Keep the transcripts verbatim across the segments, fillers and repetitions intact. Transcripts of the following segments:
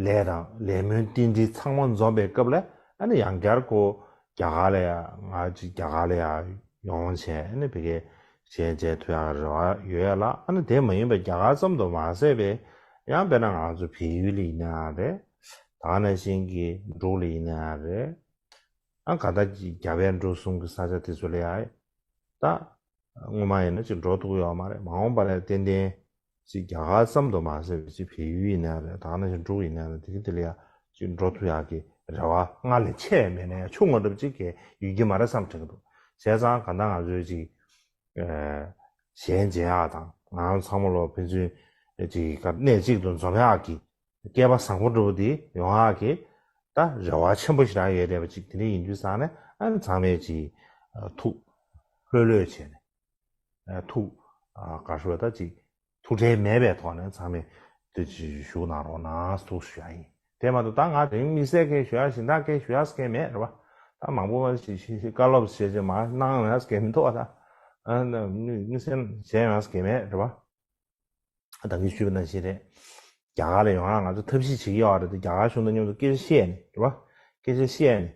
ལས་དང་ལས་སྨོན་རྟེན་འབྲེལ་ཚང་མ་འཛོམས་པའི་སྐབས་ལ་ཨ་ནི་ཡང་བསྐྱར་ཁོ་རྒྱ་གར་ལ་ཡ་ང་ཅིག་རྒྱ་གར་ལ་ཡ་ཡོང་བྱས་ཨ་ནི་བི་ཀའི་གཞས་མཇལ་ཐུབ་ཡག་རེ་བ་ཡོད་ཡ་ལ། ཨ་ནི་དེ་མ་ཡིན་པའི་རྒྱ་གར་ཙམ་དུ་མ་ཟད་པའི་ཡང་དཔེར་ན་ང་ཚོ་བལ་ཡུལ་ལ་ཡིན་ན་ཡང་རེད། ད་ག་ནང་བཞིན་གྱི་འབྲུག་ལ་ཡིན་ན་ཡང་རེད། ཨ་ག་ད་ཅིག་རྒྱ་བལ་འབྲུག་གསུམ་གྱི་ས་ཆ་དེ་ཚོ་ལ་ཡ་ད་སྔོན་མ་ཡིན་ན་ཅིག་འགྲོ་ཐུབ་ཡོད་མ་རེད། མ་འོངས་པ་ལ་ཏན་ཏན་ཅིག་རྒྱ་གར་ཙམ་དུ་མ་ཟད་པའི་ཅིག་བལ་ཡུལ་ཡིན་ན་རེད། ད་ག་ནང་བཞིན་འབྲུག་ཡིན་ན་རེད། དེ་གི་དེ་ལ་ཡ་ཅིག་འགྲོ་ཐུབ་ཡག་གི་རེ་བ་སྔར་ལས་ཆེ་བ་མེད་ན་ཡང་ཆུང་ངུ་འདྲ་པོ་ཅིག་གི་ཡོད་ཀྱི་མ་རེད་བསམ་དྲན་གྱི་འདུག་བྱས་ཙང་ག་ད་ང་ཚོས་ཅིག་གཞས་མཇལ་ཡག་དང་ང་རང་ཚང་མ་ལོ་ཕན་ཚུན་ཅིག་ག་གནས་གཅིག་ཏུ་འཛོམས་ཡག་གི་སྐལ་པ་བཟང་པོ་འདྲ་པོ་དེ་ཡོང་ཡག་གི་ད་རེ་བ་ཆེན་པོ་ཞིག་རག་ཡོད་བསྡད་པ་ཅིག་དེ་འདྲ་ཡིན་དུས་ཙང་ནས་ཨ་ནི་ཚང་མས་ཅིག་ཐུགས་ལྷོད་ལྷོད་བྱས་ནས་ཐུགས་ག་ཞུ་བ་ད་ཅིག་ཐུགས་ཁྲལ་མེད་པའི་ཐོག་ནས་ཚང་མས་དེ་ཅིག་བཞུགས་གནང་རོགས་གནང་ཐུགས་ཞུ་ཡ་ཡིན། དེ་མ་གཏོགས་ད་ང་དེ་རིང་དམིགས་བསལ་གང་ཞུ་ཡ་ཞིག་ད་གང་ཞུ་ཡ་ཟེར་མཁན་མེད་རེད་བ། ད་མང་པོ་ཞིག་ཞིག་ཞིག་བཀའ་སློབ་བྱས་རྗེས་མ་གནང་ཡ་ཟེར་མཁན་མི་འདུག་བ། ད་དམིགས་བསལ་གཞན་ཡང་ཟེར་མཁན་མེད་རེད་བ། ད་གིན་ཞུས་པ་ནང་བཞིན་རེད། རྒྱ་གར་ལ་ཡོང་ཡ་ང་ཚོ་ཐབས་ཤེས་བྱེད་ཀྱི་ཡོད་རེད་དེ། རྒྱ་གར་གཞུང་དང་མཉམ་དུ་སྐད་ཆ་བཤད་ནས་རེད་བ། སྐད་ཆ་བཤད་ནས་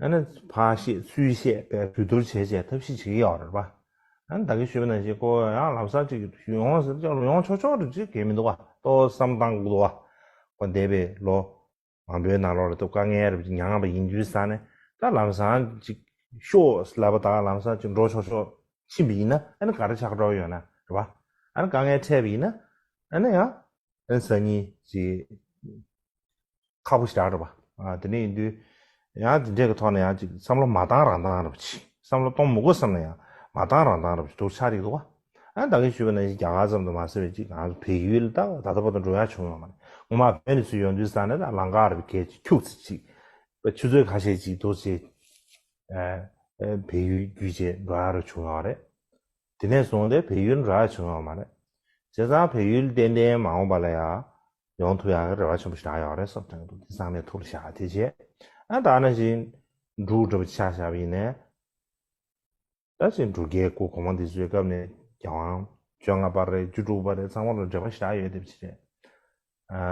ཨ་ནི་ཕར་བཤད་ཚུར་བཤད་པའི་གྲོས་བསྡུར་བྱས་བྱས་ཐབས་ཤེས་བྱེད་ཀྱི་ཡོད་རེད་བ། ཨ་ནི་ད་གིན་ཞུས་པ་ནང་བཞིན་ཁོ་ཡང་ལམ་སང་ཅིག་ཡོང་ཟེར་ཀྱང་ཡོང་ཆོག་ཆོག་རེད་ཅིག་གས་མི་འདུག་བ། ཏོག་བསམ་བཏང་དགོས་འདུག་བ། ཁོ་འདས་པའི་ལོ་མང་པོའི་ནང་ལོགས་ལ་ཏོག་དཀའ་ངལ་རེ་མྱངས་པ་ཡིན་དུས་ཙང་ནས་ད་ལམ་སང་ཅིག་ཤོག་ལབ་པ་དང་ལམ་སང་ཅིག་འགྲོ་ཆོག་ཆོག་ཕྱིན་པ་ཡིན་ན་ཨ་ནི་ག་རེ་ཆགས་འགྲོ་ཡོད་ན་རེད་བ། ཨ་ནི་དཀའ་ངལ་འཕྲད་པ་ཡིན་ན་ཨ་ནི་ཡང་ཨ་ནི་སང་ཉིན་ཅིག་ཁག་པོ་ཞིག་རག་རེད་བ། ཨ་དེ་འདྲ་ཡིན་དུས་ཡང་དེ་འདྲའི་གི་ཐོག་ནས་ཡང་ཅིག་བསམ་བློ་མ་བཏང་རང་བཏང་རེད་བ། ཅིག་བསམ་བློ་གཏོང་མི་དགོས་བསམ་ན་ཡང་མ་བཏང་རང་བཏང་རེད་བ། ཅིག་འདུག་ཆགས་ཀྱི་འདུག་བ། ཨ་ད་གིན་ཞུས་པ་ནང་བཞིན་རྒྱ་གར་ཙམ་དུ་མ་ཟད་པའི་ཅིག་ང་ཚོ་བལ་ཡུལ་ད་ད་ལྟ་བར་དུ་འགྲོ་ཡ་བྱུང་ཡོད་མ་རེད། སྔོན་མ་བོད་ནས་ཚུར་ཡོང་དུས་ཙང་ནས་ད་ལམ་ཁ་རེ་བརྒལ་ཅིག་ཁྱུག་ཙམ་ཅིག་ཆུ་ཚོད་ཁ་ཤས་ཅིག་འདུག་ཅིག་ཨ་ཨ་བལ་ཡུལ་བརྒྱུད་བྱས་འགྲོ་ཡ་རེ་བྱུང་ཡོད་རེད། དེ་ནས་བཟུང་སྟེ་བལ་ཡུལ་འགྲོ་ཡ་བྱུང་ཡོད་མ་རེད། བྱས་ཙང་བལ་ཡུལ་ཏན་ཏན་མ་འོངས་པ་ལ་ཡ་ཡོང་ཐུབ་ཡག་གི་རེ་བ་ཆེན་པོ་ཞིག་རག་ཡོད་རེད་བསམ་དྲན་གྱི་འདུག་དེ་ཚང་མས་ཐུགས་ལ་བཞག་དེ་བྱས། ཨ་ད་ནང་བཞིན་འབྲུག་འདྲ་པོ་ཆ་བཞག་པ་ཡིན་ནའི། ད་ཅིག་འབྲུག་རྒྱལ་སྐུ་གོང་མ་འདི་ཚོའི་སྐབས་ནས་རྒྱལ་དབང་བཅོ་ལྔ་པ་རེད། བཅུ་དྲུག་པ་རེད། ཚང་མ་ལ་འབྲེལ་བ་ཞེ་དྲག་ཡོད་བསྡད་པ་ཅིག་རེད། ཨ་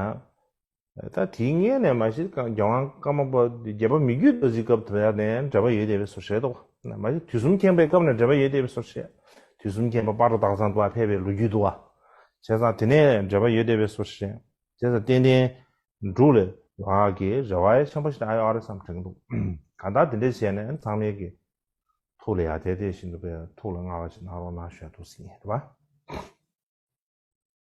ད་དེའི་སྔོན་ནས་མ་གཞི་རྒྱལ་དབང་ཀརྨ་པ་བརྒྱད་པ་མི་བརྒྱུད་དེ་ཚོའི་སྐབས་དེ་ནས་འབྲེལ་བ་ཡོད་བསྡད་པའི་བཟོ་འདྲ་རེད་འདུག་མ་གཞི་དུས་གསུམ་མཁྱེན་པའི་སྐབས་ནས་འབྲེལ་བ་ཡོད་བསྡད་པའི་བཟོ་འདྲ་རེད། དུས་གསུམ་མཁྱེན་པ་སྤ་རོ་སྟག་ཚང་དུ་ཕེབས་པའི་ལོ་རྒྱུས་འདུག་བ། བྱས་ཙང་དེ་ནས་འབྲེལ་བ་ཡོད་བསྡད་པའི་བཟོ་འདྲ་རེད། བྱས་ཙང་ཏན་ཏན་འབྲུག་ལ་ཡོང་ཡག་གི་རེ་བ་ཡང་ཆེན་པོ་ཞིག་རག་ཡོད་རེད་བསམ་དྲན་གྱི་འདུག་གང་ལྟར་དེ་འདྲ་བྱས་ནས་ཚང་མས་ཀྱི་ཐུགས་ལ་ཡ་དེ་དེ་བཞིན་དུ་བས་ཐུགས་ལ་མངའ་བ་ཞིག་གནང་རོགས་གནང་ཞུ་ཡ་འདུག་ཟེར་ཡིན་རེད་བ།